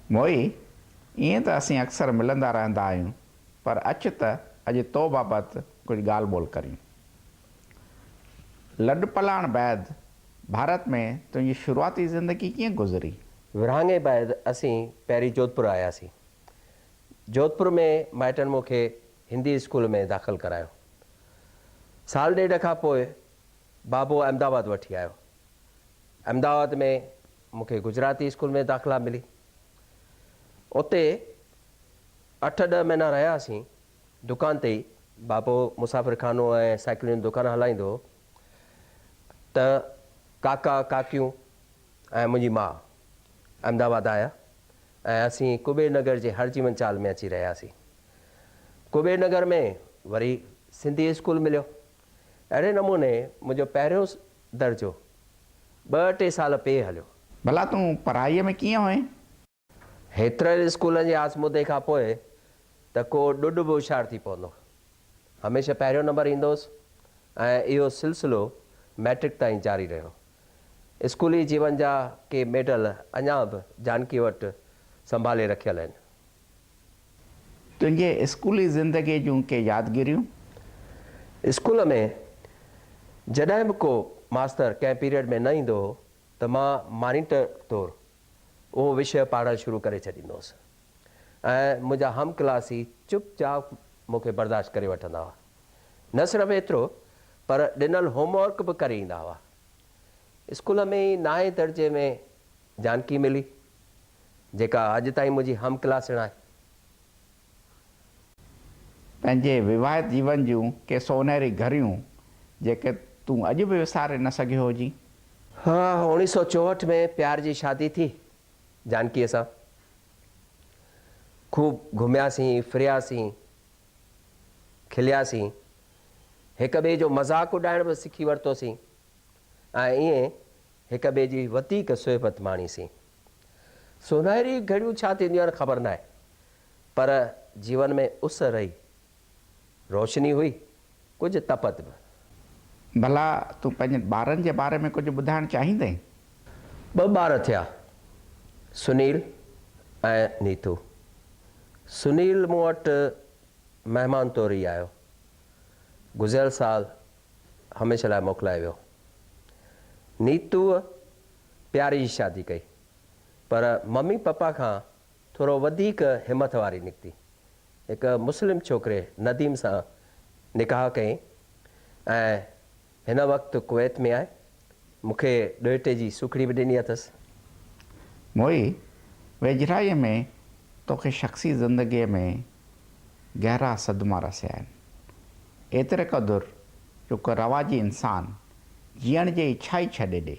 موهي، ائين ته اسين اڪثر ملندا رهندا آهيون، پر اچ ته اڄ تو بابت ڪجهه ڳالهه ٻولهه ڪريون. لڏپلاڻ بعد ڀارت ۾ تنهنجي شروعاتي زندگي ڪيئن گذري؟ ورهاڱي بعد اسين پهرين جوڌپور آياسين. جوڌپور ۾ مائٽن مون کي هندي اسڪول ۾ داخل ڪرايو. سال ڏيڍ کان پوء بابو احمدآباد وٺي آيو. احمدآباد ۾ مون کي گجراتي اسڪول ۾ داخلا ملي. اتي اٺ ڏهه مهينا رهياسين. دڪان تي ئي بابو مسافر خانو ۽ سائيڪلن جو دڪان هلائيندو هو ته ڪاڪا، ڪاڪيون ۽ منهنجي ماء احمدآباد آيا ۽ اسين ڪبير نگر جي هرجيون چال ۾ اچي رهياسين. ڪبير نگر ۾ وري سنڌي اسڪول مليو. اهڙي نموني منهنجو پهريون درجو ٻه ٽي سال پئي هليو. ڀلا تون پڙهائيء ۾ ڪيئن هئين؟ هيترن اسڪولن جي آزمودي کان پوء ته ڪو ڏڏ به هوشيار ٿي پوندو. هميشه پهريون نمبر ايندو هوس ۽ اهو سلسلو مئٽرڪ تائين جاري رهيو. اسڪولي جيون جا ڪي ميڊل اڃا به جانڪيء وٽ سنڀالي رکيل آهن. تنهنجي اسڪولي زندگيء جون ڪي يادگيريون؟ اسڪول ۾ جڏهن به ڪو ماستر ڪنهن پيريڊ ۾ نه ايندو هو ته مان مانيٽر طور اهو وشيه پاڙهڻ شروع ڪري ڇڏيندو هوس ۽ منهنجا هم ڪلاسي چپ چاپ مون کي برداشت ڪري وٺندا هئا. نه صرف ايترو پر ڏنل هوم ورڪ به ڪري ايندا هئا. اسڪول ۾ ئي نائين درجي ۾ جانڪي ملي، جيڪا اڄ تائين منهنجي هم ڪلاسڻ آهي. پنهنجي وواهت جيون جون ڪي سونهري گهڙيون، جيڪي تون اڄ به وساري نه سگهيو هجين. ها، اوڻيهه سئو 64 ۾ پيار جي شادي ٿي جانڪيء سان. خوب گهمياسين، ڦرياسين، کلياسين. هڪ ٻئي جو مذاق اڏائڻ به سکي ورتوسين ۽ ائين هڪ ٻئي جي وڌيڪ صحبت ماڻيسين. سونهري گهڙيون ڇا ٿينديون آهن خبر ناهي پر جيون ۾ اس رهي، روشني هئي، ڪجهه تپت به. ڀلا تون پنهنجن ٻارن جي باري ۾ ڪجهه ٻڌائڻ چاهيندين؟ ٻه ٻار ٿيا، سنيل ۽ نيتو. سنيل مون وٽ مهمان طور ئي آيو. گذريل سال هميشه لاء موڪلائي ويو. نيتوء پياري جي شادي ڪئي، پر ممي پپا کان ٿورو وڌيڪ همٿ واري نڪتي. هڪ مسلم ڇوڪري نديم سان نڪاح ڪيائين ۽ هن وقت ڪويت ۾ آهي. مون کي ڏوهٽي جي سوکڙي به ڏني اٿس. موئي، ويجهڙائيء ۾ توکي شخصي زندگيء ۾ گهرا صدما رسيا آهن. ايتري قدر جو ڪو رواجي انسان جيئڻ جي اڇا ئي ڇڏي ڏي.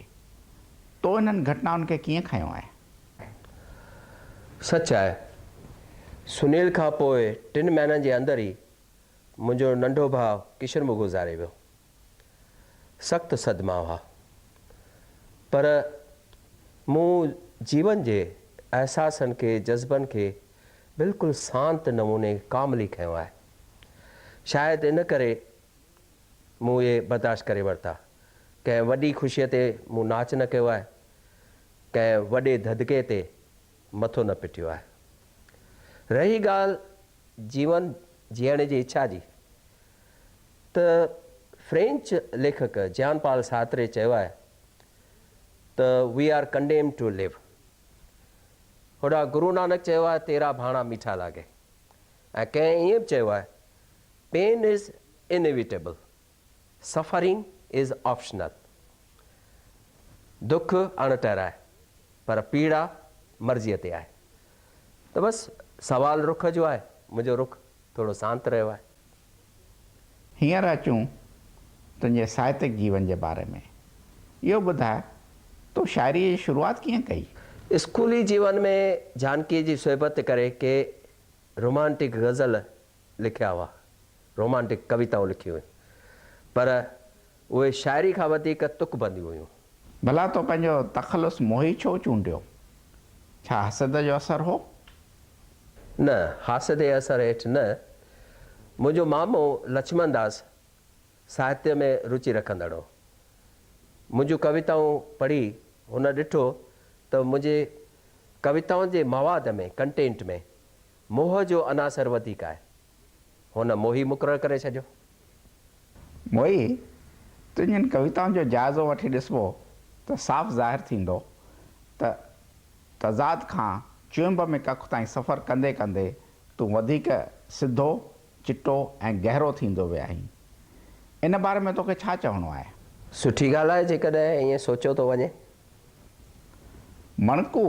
تو انهن گهٽنائن کي ڪيئن کنيو آهي؟ سچ آهي. سنيل کان پوء ٽن مهينن جي اندر ئي منهنجو ننڍو ڀاء ڪشن به گذاري ويو. سخت صدما هئا. پر مون جيون جي احساسن کي، جذبن کي بلڪل سانت نموني ڪاملي کنيو آهي. شايد ان ڪري مون اهي برداشت ڪري ورتا. ڪنهن وڏي خوشيء تي مون ناچ نه ڪيو آهي. ڪنهن وڏي ڌڌڪي تي مٿو نه پٽيو آهي. رهي ڳالهه جيون جيئڻ جي اڇا جي ته فرينچ ليکڪ جيان پال سارتري چيو آهي ته We are condemned to live. هوڏانهن گرو نانڪ چيو آهي تيرا ڀاڻا ميٺا لاگي ۽ ڪنهن ائين به چيو آهي Pain is inevitable, suffering is optional. دک اڻٽر آهي پر پيڙا مرضيء تي آهي. ته بس سوال رخ جو آهي، منهنجو رخ ٿورو سانت رهيو آهي. هينئر اچون تنهنجي ساهتڪ جيون جي باري ۾. اهو ٻڌاء تو شاعريء جي شروعات ڪيئن ڪئي؟ اسڪولي جيون ۾ جانڪيء جي صحبت ڪري ڪي رومانٽڪ غزل لکيا هئا، رومانٽڪ ڪويتائون لکيون هيون، پر اهي شاعري کان وڌيڪ تڪ بنديون هيون. ڀلا تو پنهنجو تخلص موهي ڇو چونڊيو؟ ڇا حسد جو اثر هو؟ نه، حاسد جي اثر هيٺ نه. منهنجو مامو لڇمن داس ساهتيه ۾ رچي رکندڙ هو. منهنجون ڪويتائون پڙهي هن ڏٺو ته منهنجي. ڪويتائن جي مواد ۾، Content ۾، موهه جو عناصر وڌيڪ آهي. هن موهي مقرر ڪري ڇڏيو. موهي، تنهنجين ڪويتائن جو جائزو وٺي ڏسبو ته صاف ظاهر ٿيندو ته تضاد کان چهنب ۾ ڪک تائين سفر ڪندي ڪندي تون وڌيڪ سڌو، چٽو ۽ گهرو ٿيندو ويو آهين. ان باري ۾ توکي ڇا چوڻو آهي؟ سٺي ڳالهه آهي جيڪڏهن ائين سوچيو ٿو وڃي. مڻڪو،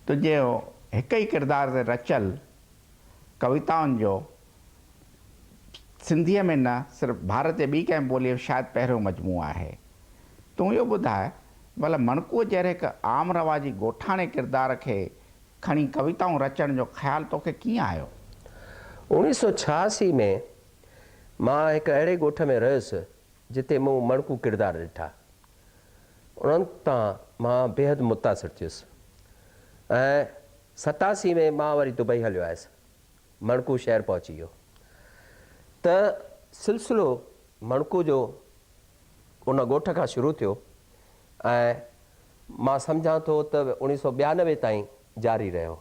تنهنجي هڪ ئي ڪردار تي رچيل ڪويتائن جو سنڌيء ۾ نه صرف ڀارت جي ٻي ڪنهن ٻوليء ۾ شايد پهريون مجموعو آهي. تون اهو ٻڌاء ڀلا مڻڪوء جهڙي هڪ عام رواجي ڳوٺاڻي ڪردار کي کڻي ڪويتائون رچڻ جو خيال توکي ڪيئن آيو؟ 1986 ۾ مان هڪ اهڙي ڳوٺ ۾ رهيس جتي مون مڻڪو ڪردار ڏٺا. انهن تان مان بيحد متاثر ٿيس ۽ 87 ۾ مان وري دبئي هليو آيس. مڻڪو شهر پهچي ويو ته سلسلو مڻڪو جو ان ڳوٺ کان شروع ٿيو ۽ مان سمجهان ٿو ته 1992 تائين جاري رهيو.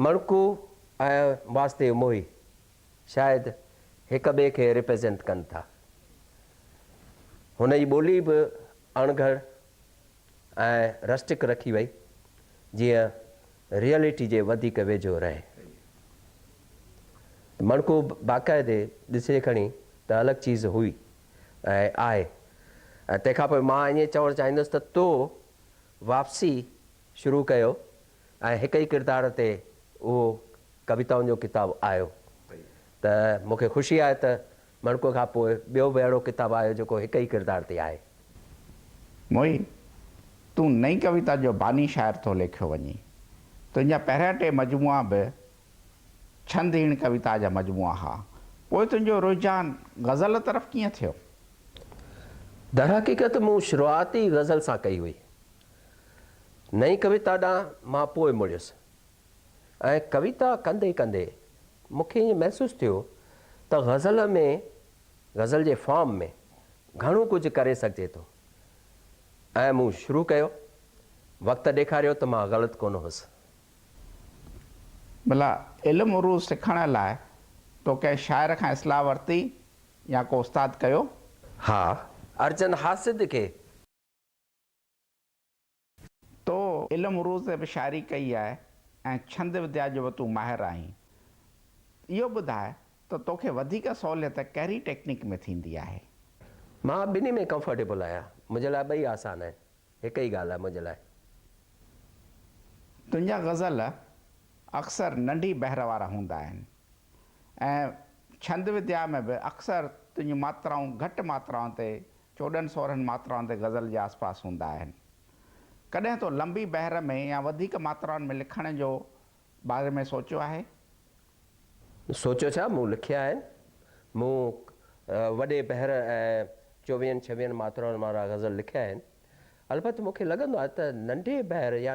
مڻڪو ۽ واسديو موهي شايد هڪ ٻئي کي ريپريزينٽ ڪن ٿا. هن جي ٻولي به اڻگهڙ ۽ رسٽڪ رکي وئي جيئن ريئلٽي جي وڌيڪ ويجهو رهي. مڻڪو باقاعدي ڏسجي کڻي ته الڳ چيز هئي ۽ آهي ۽ تنهن کان پوء مان ائين چوڻ چاهيندس ته تو واپسي شروع ڪيو ۽ هڪ ئي ڪردار تي اهو ڪويتائن جو ڪتاب آيو ته مون کي خوشي آهي ته مڻڪو کان پوء ٻيو به اهڙو ڪتاب آيو جيڪو هڪ ئي ڪردار تي آهي. موهي، تون نئين ڪويتا جو باني شاعر ٿو ليکيو وڃين. تنهنجا پهريان ٽي مجموعا به ڇند هيڻ ڪويتا جا مجموعا ها. پوء تنهنجو رجحان غزل طرف ڪيئن ٿيو؟ درحقيقت مون شروعات ئي غزل سان ڪئي هئي. نئين ڪويتا ڏانهن مان پوء مڙيس. ۽ ڪويتا ڪندي ڪندي مون کي ائين محسوس ٿيو ته غزل ۾ غزل جي فارم ۾ گهڻو ڪجهه ڪري سگهجي ٿو ۽ مون شروع ڪيو. وقت ڏيکاريو ته مان غلط ڪونه هوس. ڀلا علم عروض سکڻ لاء تو ڪنهن شاعر کان اصلاح ورتي يا ڪو استاد ڪيو؟ ها، ارجن حاسد کي. تو علم عروض تي به شاعري ڪئي آهي ۽ ڇند وديا جو به تون ماهر آهين. اهو ٻڌاء ته توکي وڌيڪ سهوليت ڪهڙي ٽيڪنيڪ ۾ ٿيندي آهي؟ مان ٻنهي ۾ ڪمفرٽيبل آهيان. منهنجي لاء ٻئي آسان آهن. هڪ ئي ڳالهه آهي منهنجي لاء. تنهنجا غزل اڪثر ننڍي بحر وارا هوندا آهن ۽ ڇند وديا ۾ به اڪثر تنهنجون ماترائون گهٽ ماترائن تي 14 16 ماترائن تي غزل جي آس پاس هوندا آهن. ڪڏهن تو لنبي بحر ۾ يا وڌيڪ ماترائن ۾ لکڻ جو باري ۾ سوچيو آهي؟ سوچيو ڇا، مون لکيا آهن. مون وڏي بحر ۽ چوويهن ڇويهن ماترائن وارا غزل لکيا آهن. البت مون کي لڳندو آهي ته ننڍي بحر يا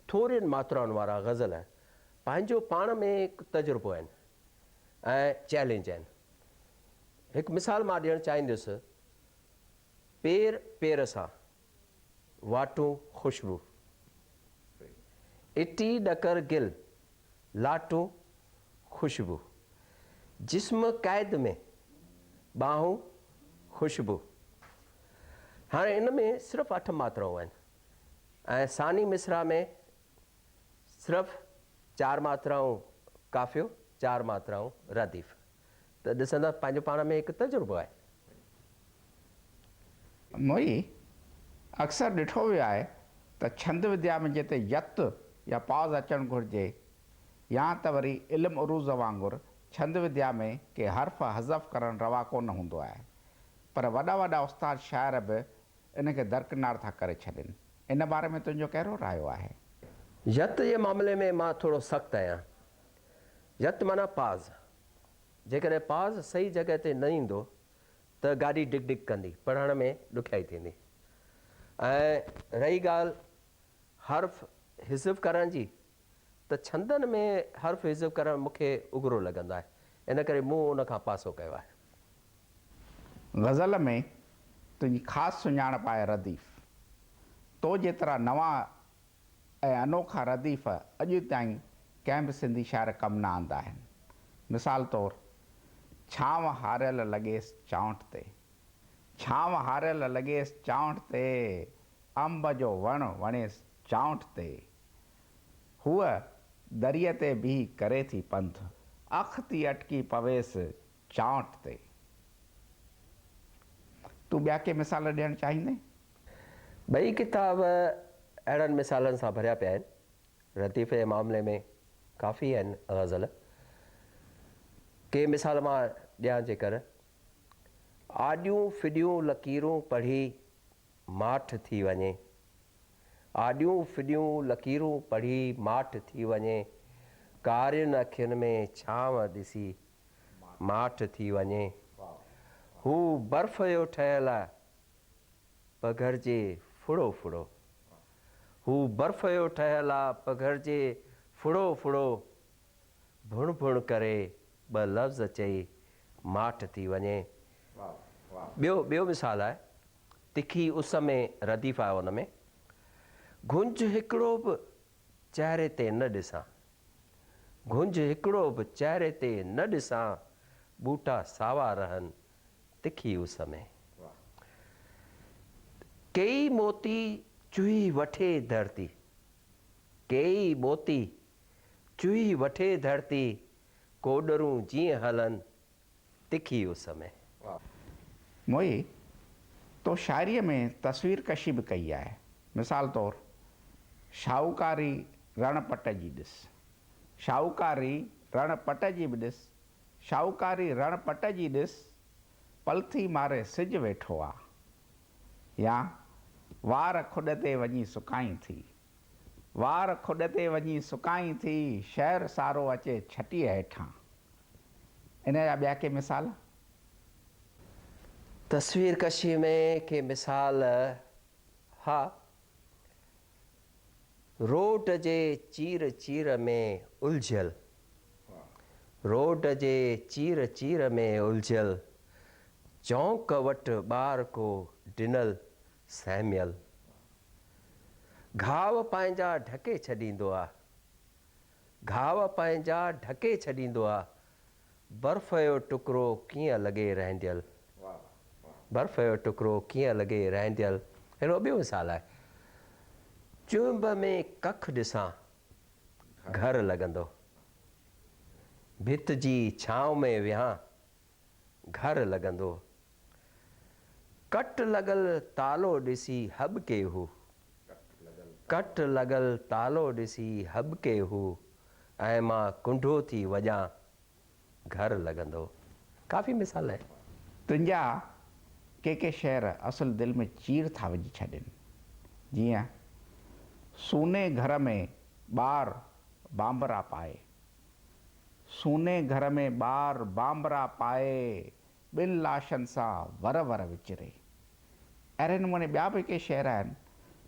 ٿورين ماترائن وارا غزل پنهنجو پاڻ ۾ هڪ تجربو آهن ۽ چئلينج آهن. هڪ مثال مان ڏيڻ چاهيندس، پير پير سان، واٽون خوشبو. اٽي ڏڪر گل، لاٽون خوشبو. جسم قيد ۾، ٻانهون خوشبو. هاڻي ان ۾ صرف اٺ ماترائون آهن ۽ ثاني مصرع ۾ صرف چار ماترائون قافيو، چار ماترائون رديف. ته ڏسندا پنهنجو پاڻ ۾ هڪ تجربو آهي. موئي، اڪثر ڏٺو ويو آهي ته ڇند وديا ۾ جتي يت يا پاز اچڻ گهرجي يا ته وري علم عروض وانگر ڇند وديا ۾ ڪي حرف حذف ڪرڻ روا ڪونه هوندو آهي پر وڏا وڏا استاد شاعر به ان کي درڪنار ٿا ڪري ڇڏين. ان باري ۾ تنهنجو ڪهڙو رايو آهي؟ يت جي معاملي ۾ مان ٿورو سخت آهيان. يت معنيٰ پاز. جيڪڏهن پاز صحيح جڳهه تي نه ايندو ته گاڏي ڊگ ڊگ ڪندي، پڙهڻ ۾ ڏکيائي ٿيندي. ۽ رهي ڳالهه حرف حذف ڪرڻ جي ته ڇندن ۾ حرف حذف ڪرڻ مون کي اگرو لڳندو آهي، ان ڪري مون ان کان پاسو ڪيو آهي. غزل ۾ تنهنجي خاص سڃاڻپ آهي رديف. تو جيترا نوان ۽ انوکا رديف اڄ تائين ڪنهن به سنڌي شاعر ڪم نه آندا آهن. مثال طور، ڇانو هاريل لڳيس چانئٺ تي، ڇانو هاريل لڳيس چانئٺ تي، انب جو وڻ وڻيس چانئٺ تي. هوء دريء تي بيهي ڪري ٿي پنڌ، اک ٿي اٽڪي پويس چانئٺ تي. تون ٻيا ڪي مثال ڏيڻ چاهيندين؟ ٻئي ڪتاب اهڙن مثالن سان ڀريا پيا آهن. رديف جي معاملي ۾ ڪافي آهن غزل. ڪي مثال مان ڏيان جيڪر. آڏيون ڦڏيون لڪيرون پڙهي ماٺ ٿي وڃي. آڏيون ڦڏيون لڪيرون پڙهي ماٺ ٿي وڃي. ڪارين اکين ۾ ڇانو ڏسي ماٺ ٿي وڃي. هو برف جو ٺهيل پگهرجي ڦڙو ڦڙو. هو برف جو ٺهيل آ پگهرجي ڦڙو ڦڙو. ڀڻ ڀڻ ڪري ٻه لفظ چئي ماٺ ٿي وڃي. ٻيو ٻيو مثال آهي تکي اس ۾ رديف آهي ان ۾. گهنج هڪڙو به چهري تي نه ڏسان. گهنج هڪڙو به چهري تي نه ڏسان، ٻوٽا ساوا رهن تکي اس ۾. ڪيئي موتي چوهي وٺي ڌرتي، ڪيئي موتي چوهي وٺي ڌرتي، ڪوڏرون جيئن هلن تکي اس ۾. موهي، تو شاعريء ۾ تصوير ڪشي به ڪئي آهي. مثال طور، شاهوڪاري رڻ پٽ جي ڏس، شاهوڪاري رڻ پٽ جي به ڏس، شاهوڪاري رڻ پٽ جي ڏس، پلٿي ماري سج ويٺو آ. يا، وار کڏ تي وڃي سڪائين ٿي، وار کڏ تي وڃي سڪائين ٿي، شهر سارو اچي ڇٽيء هيٺان. ان جا ٻيا ڪي مثال؟ تصوير ڪشيء ۾ ڪي مثال، ها، روڊ جي چير چير ۾ الجهيل، روڊ جي چير چير ۾ الجهيل، چونڪ وٽ ٻار ڪو ڊنل سهميل. گهاو پنهنجا ڍڪي ڇڏيندو آ. گهاو پنهنجا ڍڪي ڇڏيندو آ. برف جو ٽڪرو ڪيئن لڳي رهنديل. برف جو ٽڪرو ڪيئن لڳي رهنديل. ههڙو ٻيو مثال آهي. چهنب ۾ ڪک ڏسان گهر لڳندو. ڀت جي ڇانو ۾ ويهان گهر لڳندو. ڪٽ لڳل تالو ڏسي هٻڪي هو. ڪٽ لڳل تالو ڏسي هٻڪي هو ۽ مان ڪنڍو ٿي وڄان گهر لڳندو. ڪافي مثال آهن. تنهنجا ڪي ڪي شعر اصل دل ۾ چير ٿا وجهي ڇڏين. جيئن، سوني گهر ۾ ٻار بانبرا پائي. سوني گهر ۾ ٻار بانبرا پائي، ٻن لاشن سان ور ور وچري. اهڙي نموني ٻيا به ڪي شعر آهن.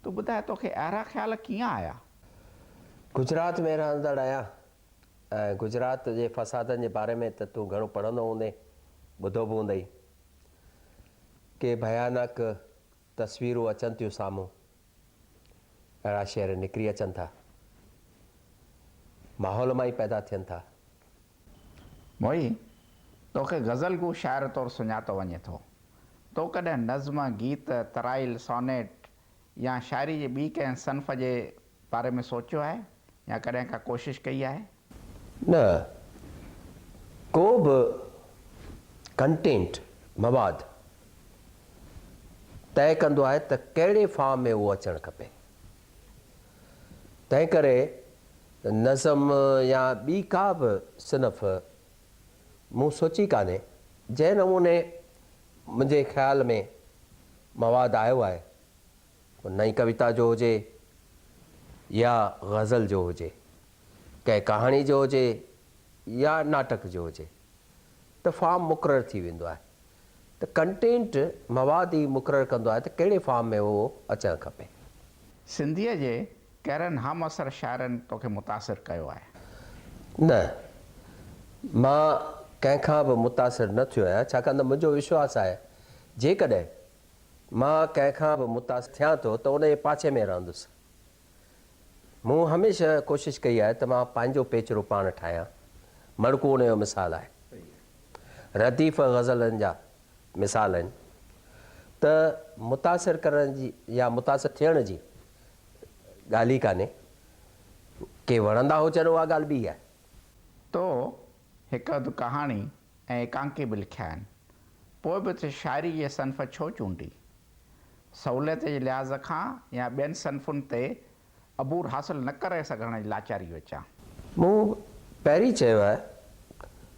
تون ٻڌاء توکي اهڙا خيال ڪيئن آيا؟ گجرات ۾ رهندڙ آهيان ۽ گجرات جي فسادن جي باري ۾ ته تون گهڻو پڙهندو هوندين، ٻڌو به هوندئي. ڪي ڀيانڪ تصويرون اچن ٿيون سامهون. اهڙا شعر نڪري اچن ٿا. ماحول مان ئي پيدا ٿين ٿا. موهي، توکي غزل گو شاعر طور سڃاتو وڃي ٿو. تو ڪڏهن نظم، گيت، ترائيل، سانيٽ يا شاعري جي ٻي ڪنهن صنف جي باري ۾ سوچيو آهي يا ڪڏهن ڪا ڪوشش ڪئي آهي؟ نه، ڪو به ڪنٽينٽ، مواد، طئي ڪندو آهي ته ڪهڙي فارم ۾ اهو اچڻ کپي. تنهنڪري نظم يا ٻي ڪا به صنف مون سوچي ڪانهي. جنهن نموني منهنجي خيال ۾ مواد آيو آهي، ڪو نئين ڪويتا جو هجي يا غزل جو هجي، ڪنهن ڪهاڻي جو هجي يا ناٽڪ جو هجي ته فارم مقرر ٿي ويندو آهي ته ڪنٽينٽ، مواد، ئي مقرر ڪندو آهي ته ڪهڙي فارم ۾ اهو اچڻ کپي. سنڌيء جي ڪهڙن همعصر شاعرن توکي متاثر ڪيو آهي؟ نه، مان ڪنهن کان به متاثر نه ٿيو آهيان، ڇاڪاڻ ته منهنجو وشواس آهي جيڪڏهن مان ڪنهن کان به متاثر ٿيان ٿو ته ان جي پاڇي ۾ رهندس. مون هميشه ڪوشش ڪئي آهي ته مان پنهنجو پيچرو پاڻ ٺاهيان. مڙڪو ان جو مثال آهي. رديف غزلن جا مثال آهن ته متاثر ڪرڻ جي يا متاثر ٿيڻ جي ڳالهه ئي ڪانهي. ڪي وڻندا هجن اها ڳالهه ٻي آهي. تو هڪ اڌ ڪهاڻي ۽ ايڪانڪي به لکيا آهن. پوء به تو شاعري جي صنف ڇو چونڊي؟ سهوليت جي لحاظ کان يا ٻين صنفن تي عبور حاصل نه ڪري سگهڻ جي لاچاري وچان؟ مون پهرين چيو آهي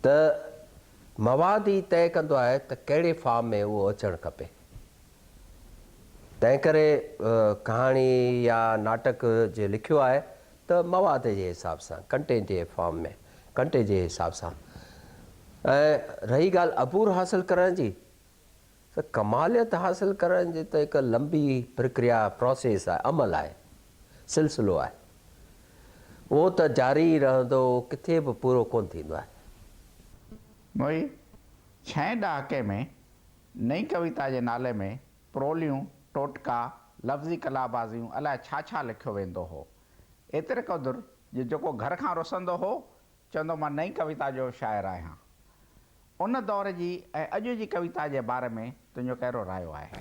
ته مواد ئي طئي ڪندو آهي ته ڪهڙي فارم ۾ اهو اچڻ کپي. تنهنڪري ڪهاڻي يا ناٽڪ جي لکيو آهي ته مواد جي حساب سان، ڪنٽينٽ جي فارم ۾، ڪنٽينٽ جي حساب سان. ۽ رهي ڳالهه عبور حاصل ڪرڻ جي ته ڪماليت حاصل ڪرڻ جي ته هڪ لنبي پرڪريا، Process، آهي، عمل آهي، سلسلو آهي. اهو ته جاري ئي رهندو، اهو ڪٿي به پورو ڪونه ٿيندو آهي. موهي، ڇهين ڏهاڪي ۾ نئين ڪويتا جي نالي ۾ پروليون، ٽوٽڪا، لفظي ڪلابازيون الائي ڇا ڇا لکيو ويندو هو. ايتري قدر جو جيڪو گهر کان رسندو هو، چوندو مان نئين ڪويتا جو شاعر آهيان. ان دور جي ۽ اڄ جي ڪويتا جي باري ۾ تنهنجو ڪهڙو رايو آهي؟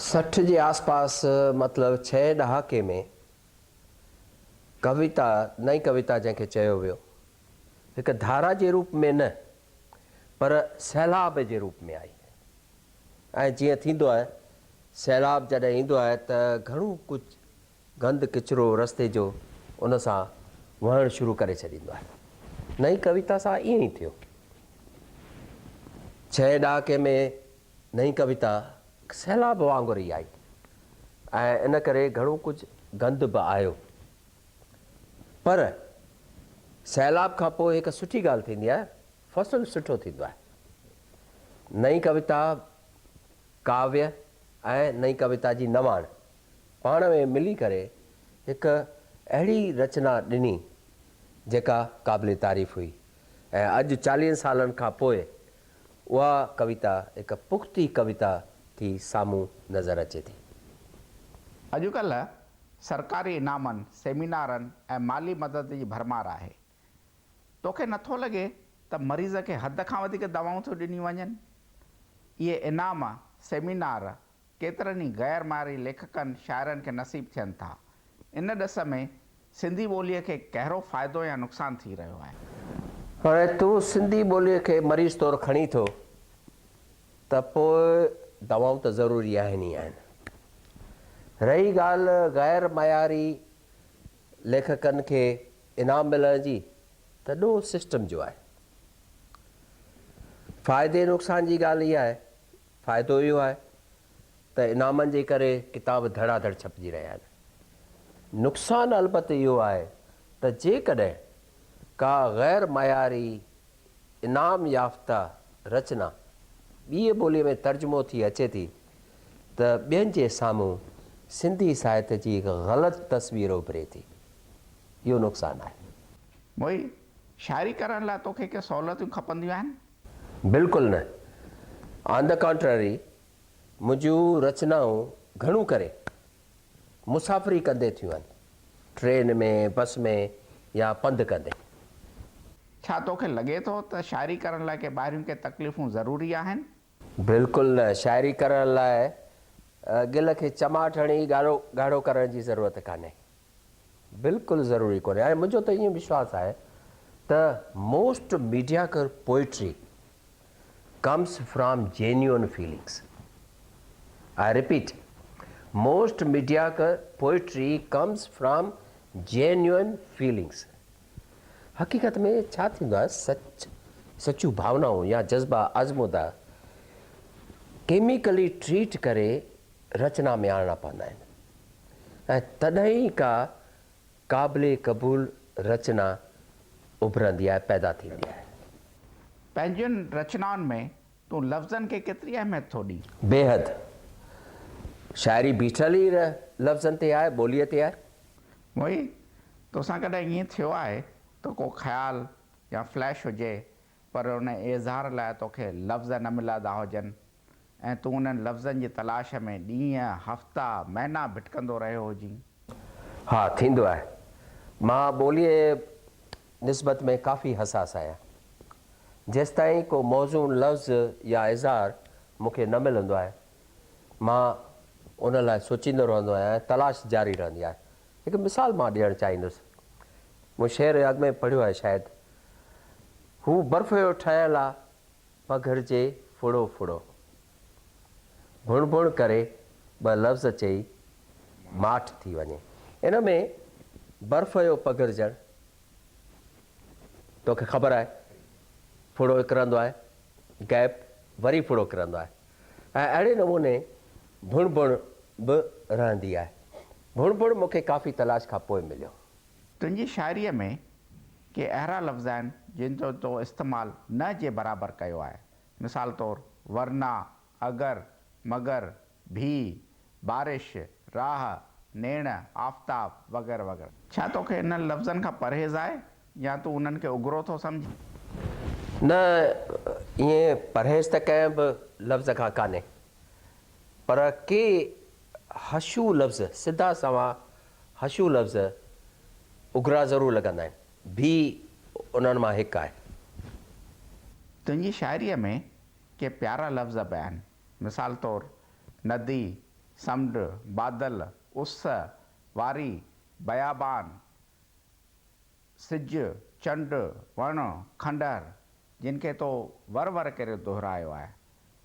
60 جي آس پاس مطلب ڇهين ڏهاڪي ۾ ڪويتا، نئين ڪويتا جنهن کي چيو ويو، هڪ ڌارا جي روپ ۾ نه پر سيلاب جي روپ ۾ آئي ۽ جيئن ٿيندو آهي سيلاب جڏهن ايندو آهي ته گهڻو ڪجهه گند ڪچرو رستي جو ان سان وهڻ شروع ڪري ڇڏيندو آهي. نئين ڪويتا سان ائين ئي ٿيو. ڇهين ڏهاڪي ۾ نئين ڪويتا سيلاب وانگر ئي آئي ۽ ان ڪري گهڻو ڪجهه گند به آيو. پر سيلاب کان پوء هڪ سٺي ڳالهه ٿيندي آهي، فصل سٺو ٿيندو آهي. نئين ڪويتا ڪاويه ۽ نئين ڪويتا جي نواڻ پاڻ ۾ ملي ڪري هڪ اهڙي رچنا ڏني جيڪا قابل تعريف هئي ۽ اڄ چاليهن سالن کان پوء اها ڪويتا هڪ پختي ڪويتا ٿي سامهون نظر اچي ٿي. اڄڪلهه سرڪاري انعامن، سيمينارن ۽ مالي مدد جي ڀرمار آهي. توکي نٿو لڳي ته مريض کي حد کان وڌيڪ دوائون ٿيون ڏنيون وڃن؟ اهي انعام، سيمينار ڪيترن ئي غير معياري ليکڪن، شاعرن کي نصيب ٿين ٿا. ان ڏس ۾ سنڌي ٻوليء کي ڪهڙو فائدو يا نقصان ٿي رهيو آهي؟ هاڻي تون سنڌي ٻوليء کي مريض طور کڻين ٿو ته پوء دوائون ته ضروري آهن ئي آهن. رهي ڳالهه غير معياري ليکڪن کي انعام ملڻ جي ته ڏوهه سسٽم جو آهي. فائدي نقصان جي ڳالهه اها آهي فائدو اهو آهي ته انعامن جي ڪري ڪتاب ڌڙا ڌڙ ڇپجي رهيا آهن. نقصان البت اهو آهي ته جيڪڏهن ڪا غير معياري انعام يافته رچنا ٻيء ٻوليء ۾ ترجمو ٿي اچي ٿي ته ٻين جي سامهون سنڌي ساهت جي هڪ غلط تصوير اڀري ٿي. اهو نقصان آهي. موهي، شاعري ڪرڻ لاء توکي ڪي سهولتون کپنديون آهن؟ بلڪل نه. آن the ڪانٽرري منهنجون رچنائون گهڻو ڪري مسافري ڪندي ٿيون آهن. ٽرين ۾، بس ۾ يا پنڌ ڪندي. ڇا توکي لڳي ٿو ته شاعري ڪرڻ لاء ڪي ٻاهريون ڪي تڪليفون ضروري آهن؟ بلڪل نه. شاعري ڪرڻ لاء ڳل کي چماٽ هڻي ڳاڙهو ڳاڙهو ڪرڻ جي ضرورت ڪانهي. بلڪل ضروري ڪونهي ۽ منهنجو ته ائين وشواس آهي ته most mediocre poetry comes from genuine feelings I repeat most mediocre poetry comes from genuine feelings حقيقت ۾ ڇا ٿيندو آهي سچ سچيون ڀاونائون يا جذبا آزمودا ڪيميڪلي ٽريٽ ڪري رچنا ۾ آڻڻا پوندا آهن ۽ تڏهن ئي ڪا قابل قبول رچنا اڀرندي آهي، پيدا ٿيندي آهي. پنهنجين رچنائن ۾ تون لفظن کي ڪيتري اهميت ٿو ڏين؟ بيحد. شاعري بيٺل ئي لفظن تي آهي، ٻوليء تي آهي. موهي، توسان ڪڏهن ائين ٿيو آهي ته ڪو خيال يا فليش هجي پر ان اظهار لاء توکي لفظ نه ملندا هجن ۽ تون انهن لفظن جي تلاش ۾ ڏينهن، هفتا، مهينا ڀٽڪندو رهيو هجين. ها ٿيندو آهي. مان ٻوليء جي نسبت ۾ ڪافي حساس آهيان. جيستائين ڪو موزون لفظ يا اظهار مون کي نه ملندو آهي، مان ان لاء سوچيندو رهندو آهيان ۽ تلاش جاري رهندي آهي. هڪ مثال مان ڏيڻ چاهيندس. مون شعر اڳ ۾ پڙهيو آهي شايد. هو برف جو ٺهيل آ، پگهرجي ڦڙو ڦڙو. ڀڻ ڀڻ ڪري ٻه لفظ چئي ماٺ ٿي وڃي. ان ۾ برف جو پگهرجڻ توکي خبر آهي، ڦڙو اڪرندو آهي، گئپ، وري ڦڙو ڪرندو آهي ۽ اهڙي نموني ڀڻ ڀڻ به رهندي آهي. ڀڻ ڀڻ مون کي ڪافي تلاش کان پوء مليو. تنهنجي شاعريء ۾ ڪي اهڙا لفظ آهن جن جو تو استعمال نه جي برابر ڪيو آهي. مثال طور، ورنه، اگر، مگر، ڀي، بارش، راهه، نيڻ، آفتاب وغيره وغيره. ڇا توکي انهن لفظن کان پرهيز آهي يا تون انهن کي اگرو ٿو سمجهين؟ نه، ائين پرهيز ته ڪنهن به لفظ کان ڪانهي، پر ڪي حشو لفظ، سڌا سنوان حشو لفظ اگرا ضرور لڳندا آهن. ڀي انهن مان هڪ آهي. تنهنجي شاعريء ۾ ڪي پيارا لفظ به آهن. مثال طور، ندي، سمنڊ، بادل، اس، واري، بيابان، سج، چنڊ، وڻ، کنڊهر، جن کي تو ور ور ڪري دهرايو آهي.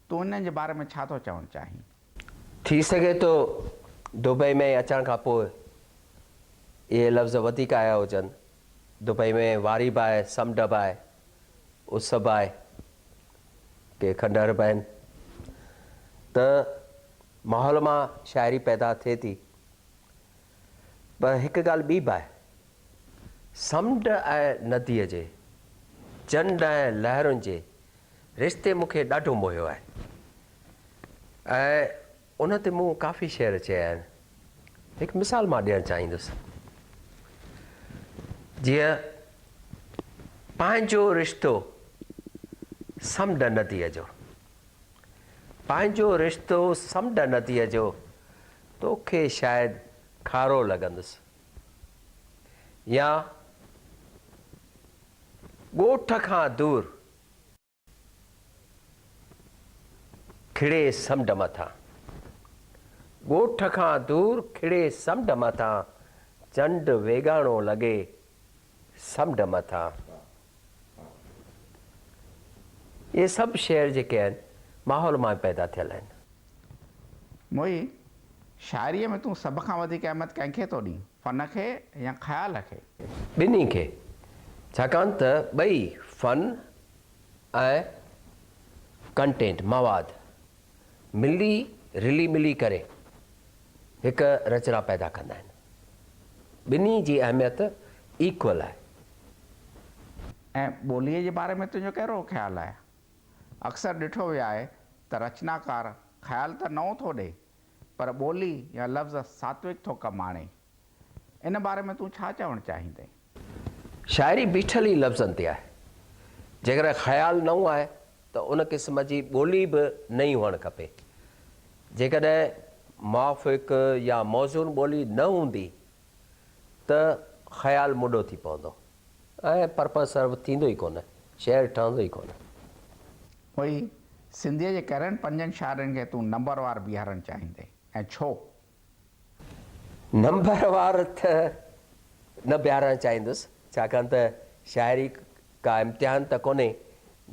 تون انهن جي باري ۾ ڇا ٿو چوڻ چاهين؟ ٿي سگهي ٿو دبئي ۾ اچڻ کان پوء اهي لفظ وڌيڪ آيا هجن. دبئي ۾ واري به آهي، سمنڊ به آهي، اس به آهي، ڪي کنڊهر به آهن ته ماحول مان شاعري پيدا ٿئي ٿي. پر هڪ ڳالهه ٻي به آهي. سمنڊ ۽ نديء جي، چنڊ ۽ لهرن جي رشتي مون کي ڏاڍو موهيو آهي ۽ ان تي مون ڪافي شعر چيا آهن. هڪ مثال مان ڏيڻ چاهيندس. جيئن پنهنجو رشتو سمنڊ نديء جو، پنهنجو رشتو سمنڊ نديء جو، توکي شايد کارو لڳندس. يا ڳوٺ کان دور کڙي سمنڊ مٿان، ڳوٺ کان دور کڙي سمنڊ مٿان، چنڊ ويڳاڻو لڳي سمنڊ مٿان. اهي سڀ شعر جيڪي آهن ماحول مان پيدا ٿيل آهن. موهي، شاعريء ۾ تون سڀ کان وڌيڪ اهميت ڪنهن کي ٿو ڏين، فن کي يا خيال کي؟ ٻنهي کي، ڇاڪاڻ ته ٻئي فن ۽ ڪنٽينٽ، مواد، ملي رلي ملي ڪري هڪ رچنا پيدا ڪندا آهن. ٻنهي جي اهميت ايڪول آهي. ۽ ٻوليء جي باري ۾ تنهنجو ڪهڙو خيال آهي؟ اڪثر ڏٺو ويو آهي ته رچناڪار خيال ته نئون ٿو ڏئي، پر ٻولي يا لفظ ساتوڪ ٿو ڪم آڻي. ان باري ۾ تون ڇا چوڻ چاهيندين؟ شاعري بيٺل ئي لفظن تي آهي. جيڪڏهن خيال نئون آهي ته ان قسم جي ٻولي به نئين هئڻ کپي. جيڪڏهن موافق يا موزون ٻولي نه هوندي ته خيال مڏو ٿي پوندو ۽ پرپز سرو ٿيندو ئي ڪونه، شعر ٺهندو ئي ڪونه. پوء سنڌيء جي ڪهڙن پنجن شاعرن کي تون نمبر وار بيهارڻ چاهيندين ۽ ڇو؟ نمبر وار ته نه بيهارڻ چاهيندس، ڇاڪاڻ ته شاعري ڪا امتحان ته ڪونهي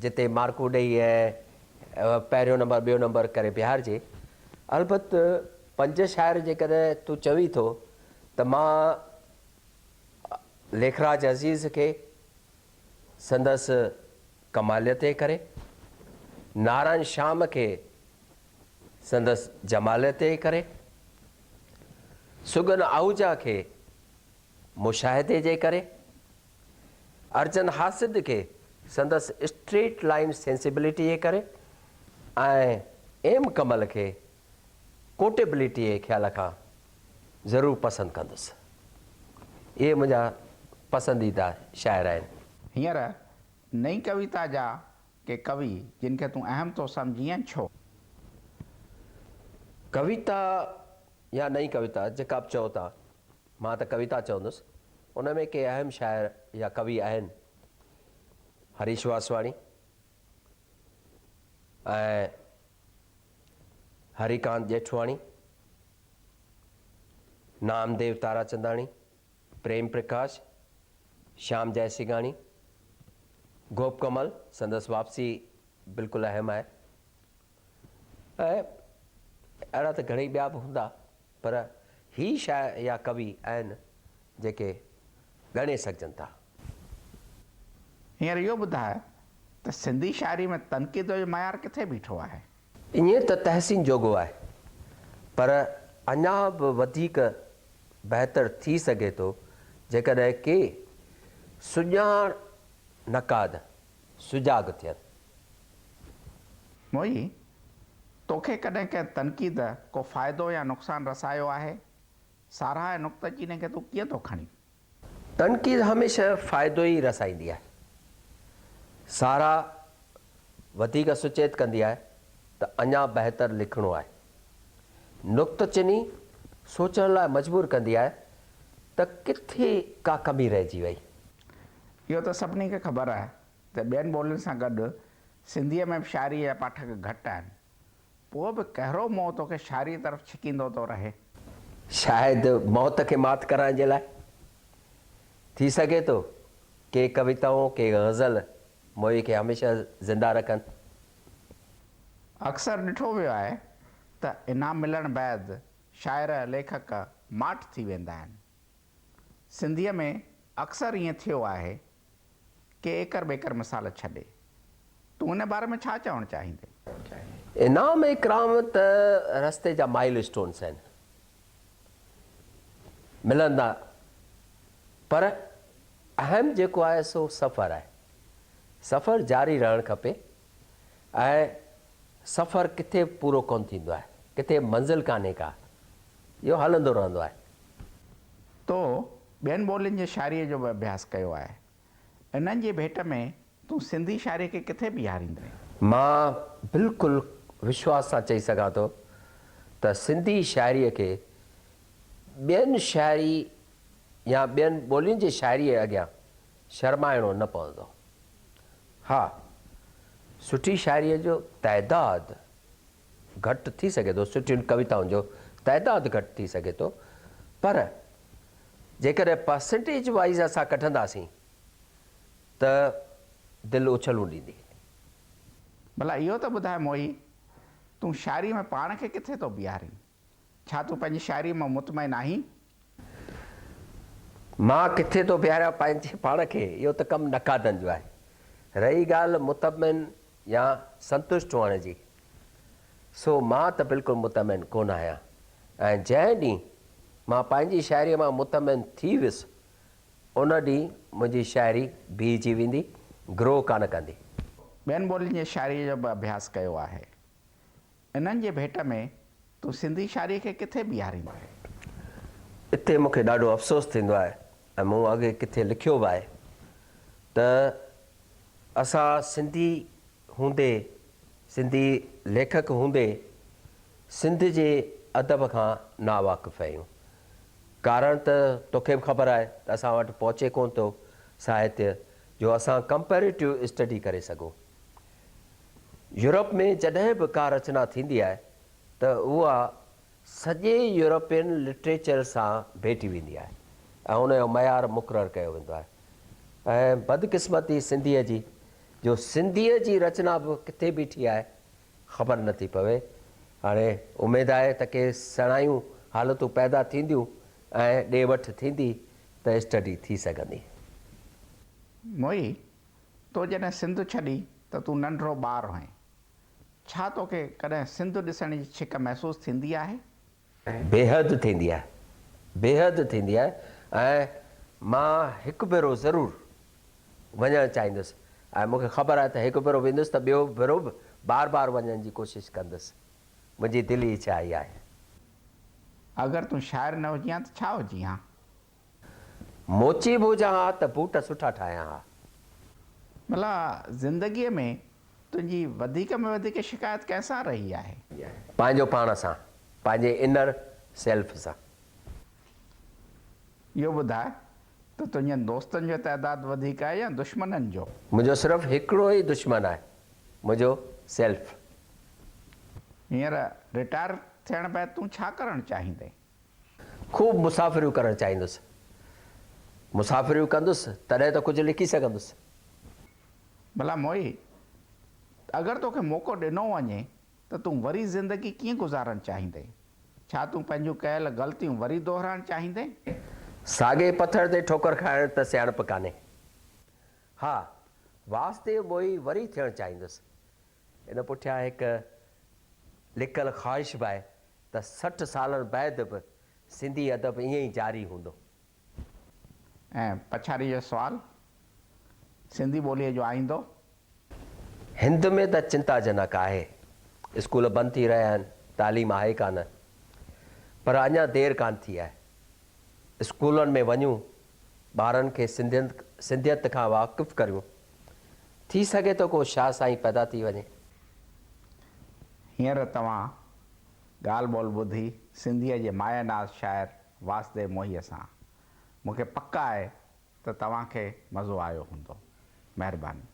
جتي مارڪون ڏئي ۽ پهريون نمبر ٻيو نمبر ڪري بيهارجي. البت پنج شاعر جيڪڏهن تون چوين ٿو ته مان ليکراج عزيز کي سندس ڪماليت جي ڪري، نارائڻ شيام کي سندس جماليت جي ڪري، سڳن آهوجا کي مشاهدي جي ڪري، ارجن حاسد کي سندس اسٽريٽ لائين سينسيبلٽي جي ڪري ۽ ايم ڪمل کي ڪوٽيبلٽي جي خيال کان ضرور پسند ڪندس. اهي منهنجا پسنديده شاعر آهن. هينئر نئين ڪويتا جا ڪي ڪوي جن کي تون اهم ٿو سمجهين ۽ ڇو؟ ڪويتا يا نئين ڪويتا جيڪا به چئو ٿا. مان ته ڪويتا چوندس، ان ۾ ڪي اهم شاعر يا ڪوي آهن، هريش واسواڻي ۽ هريڪانت ڄيٺواڻي، نامديو تاراچنداڻي، پريم پرڪاش، شيام جئسنگهاڻي، گوپ ڪمل، سندس واپسي بلڪل اهم آهي ۽ اهڙا ته گهڻئي ٻيا به هوندا پر هي شاعر يا ڪوي آهن جيڪي ڳڻي سگهجن ٿا. هينئر اهو ٻڌاء ته سنڌي شاعري ۾ تنقيد جو معيار ڪٿي بيٺو آهي؟ ائين ته تحسين جوڳو آهي پر اڃا به وڌيڪ بهتر ٿي سگهي ٿو جيڪڏهن ڪي سڄاڻ نقاد سجاڳ ٿين. موهي، توکي ڪڏهن ڪنهن تنقيد ڪو فائدو يا نقصان رسايو آهي؟ ساراهه ۽ نڪته چيني کي تون ڪيئن ٿو کڻين؟ تنقيد هميشه فائدو ئي رسائيندي آهي. ساراهه وڌيڪ سچيت ڪندي آهي ته اڃا بهتر لکڻو آهي. نڪته چيني سوچڻ لاء مجبور ڪندي آهي ته ڪٿي ڪا ڪمي رهجي وئي. اهو ته سڀني کي خبر آهي ته ٻين ٻولين سان گڏ سنڌيء ۾ به شاعريء جا پاٺڪ گهٽ آهن. پوء به ڪهڙو موهه توکي شاعريء طرف ڇڪيندو ٿو رهي؟ شايد موت کي مات ڪرائڻ جي لاء. ٿي سگهي ٿو ڪي ڪويتائون، ڪي غزل موهي کي هميشه زنده رکن. اڪثر ڏٺو ويو آهي ته انعام ملڻ بعد شاعر، ليکڪ ماٺ ٿي ويندا آهن. سنڌيء ۾ اڪثر ائين ٿيو آهي، ڪي ايڪر ٻيڪر مثال ڇڏي. تون ان باري ۾ ڇا چوڻ چاهيندين؟ انعام اڪرام ته رستي جا مائل اسٽونس آهن. ملندا پر اهم جيڪو آهي سو سفر آهي. سفر جاري رهڻ کپي ۽ سفر ڪٿي به پورو ڪونه ٿيندو آهي، ڪٿي به منزل ڪانهي ڪا، اهو هلندو رهندو آهي. تو ٻين ٻولين جي شاعريء جو به اڀياس ڪيو آهي. انهن جي ڀيٽ ۾ تون سنڌي شاعريء کي ڪٿي بيهاريندين؟ مان بلڪل وشواس سان چئي سگهان ٿو ته سنڌي شاعريء کي ٻين شاعري يا ٻين ٻولين جي شاعريء اڳيان شرمائڻو نه پوندو. ها، سٺي شاعريء جو تعداد گهٽ ٿي سگهي ٿو، سٺين ڪويتائن جو تعداد گهٽ ٿي سگهي ٿو، پر جيڪڏهن پرسنٽيج وائيز اسان ڪڍنداسين ته دل اڇلون ڏيندي. ڀلا اهو ته ٻڌاء موهي، تون شاعريء ۾ پاڻ کي ڪٿي ٿو بيهارين؟ ڇا تون پنهنجي شاعريء مان مطمئن آهين؟ مان ڪٿي ٿو بيهاريان پنهنجي پاڻ کي، اهو ته ڪم نقادن جو آهي. رهي ڳالهه مطمئن يا سنتشٽ هئڻ جي، سو مان ته بلڪل مطمئن ڪونه آهيان ۽ جنهن ڏينهن مان پنهنجي شاعريء مان مطمئن ٿي ويس، ان ڏينهن منهنجي شاعري بيهجي ويندي، گروء ڪانه ڪندي. ٻين ٻولين جي شاعريء جو به اڀياس ڪيو آهي. انهن جي ڀيٽ ۾ تون سنڌي شاعريء کي ڪٿي بيهاريندين؟ اتي مون کي ڏاڍو افسوس ٿيندو آهي ۽ مون اڳي ڪٿي لکيو به آهي ته اسان سنڌي هوندي، سنڌي ليکڪ هوندي سنڌ جي ادب کان ناواقف آهيون. ڪارڻ ته توکي به خبر آهي ته اسان وٽ پهچي ڪونه ٿو ساهتيه جو اسان ڪمپيريٽو اسٽڊي ڪري سگهون. يورپ ۾ جڏهن به ڪا رچنا ٿيندي آهي ته اها سڄي يورپين لٽريچر سان ڀيٽي ويندي آهي ۽ ان جو معيار مقرر ڪيو ويندو آهي ۽ بدقسمتي سنڌيء جي جو سنڌيء جي رچنا به ڪٿي بيٺي آهي خبر نه ٿي پوي. هاڻي اميد آهي ته ڪي سڻايون حالتون پيدا ٿينديون ۽ ڏي وٺ ٿيندي ته اسٽڊي ٿي سگهندي. موهي، تو جڏهن سنڌ ڇڏي ته تون ننڍڙو ٻار هئين. ڇا توکي ڪڏهن سنڌ ڏسڻ جي ڇڪ محسوس ٿيندي آهي؟ بيحد ٿيندي آهي، بيحد ٿيندي آهي ۽ مان هڪ ڀيرو ضرور وڃڻ چاهيندس ۽ مون کي خبر آهي ته هڪ ڀيرو ويندس ته ٻيو ڀيرو به بار بار وڃڻ جي ڪوشش ڪندس. منهنجي دلي اڇا اها آهي. اگر تون شاعر نه هجين ها ته ڇا هجين ها؟ موچي به هجان ها ته بوٽ سٺا ٺاهيان ها. ڀلا زندگيء ۾ تنهنجي وڌيڪ ۾ وڌيڪ شڪايت ڪنهن سان رهي آهي؟ پنهنجو پاڻ سان، پنهنجي انر سيلف سان. اهو ٻڌاء ته تنهنجن دوستن جو تعداد وڌيڪ آهي يا دشمنن جو؟ منهنجو صرف هڪڙو ئي دشمن آهي، منهنجو سيلف. هينئر رٽائر ٿيڻ بعد تون ڇا ڪرڻ چاهيندين؟ خوب مسافريون ڪرڻ چاهيندس. مسافريون ڪندس تڏهن ته ڪجهه لکي سگهندس. ڀلا موهي، اگر توکي موقعو ڏنو وڃي ته تون وري زندگي ڪيئن گذارڻ چاهيندين؟ ڇا تون پنهنجون ڪيل غلطيون وري دهرائڻ چاهيندين؟ ساڳئي پٿر تي ٺوڪر کائڻ ته سياڻپ ڪانهي. ها، واسديو موهي وري ٿيڻ چاهيندس. ان پٺيان هڪ لڪل خواهش به آهي ته 60 سالن بعد به سنڌي ادب ائين ئي جاري هوندو. ۽ پڇاڙيء جو سوال، سنڌي ٻوليء جو آئيندو؟ هند ۾ ته چنتا جنڪ آهي. اسڪول بند ٿي رهيا آهن، تعليم آهي ڪانه. پر اڃا دير ڪانه ٿي آهي. اسڪولن ۾ وڃون، ٻارن کي سنڌيت کان واقف ڪريون. ٿي سگهي ٿو ڪو شاهه سائين پيدا ٿي وڃي. هينئر توهان ڳالهه ٻولهه ٻڌي سنڌيء جي مايه ناز شاعر واسديو موهيء سان. مون کي پڪ آهي ته توهان کي مزو آيو هوندو. مهرباني.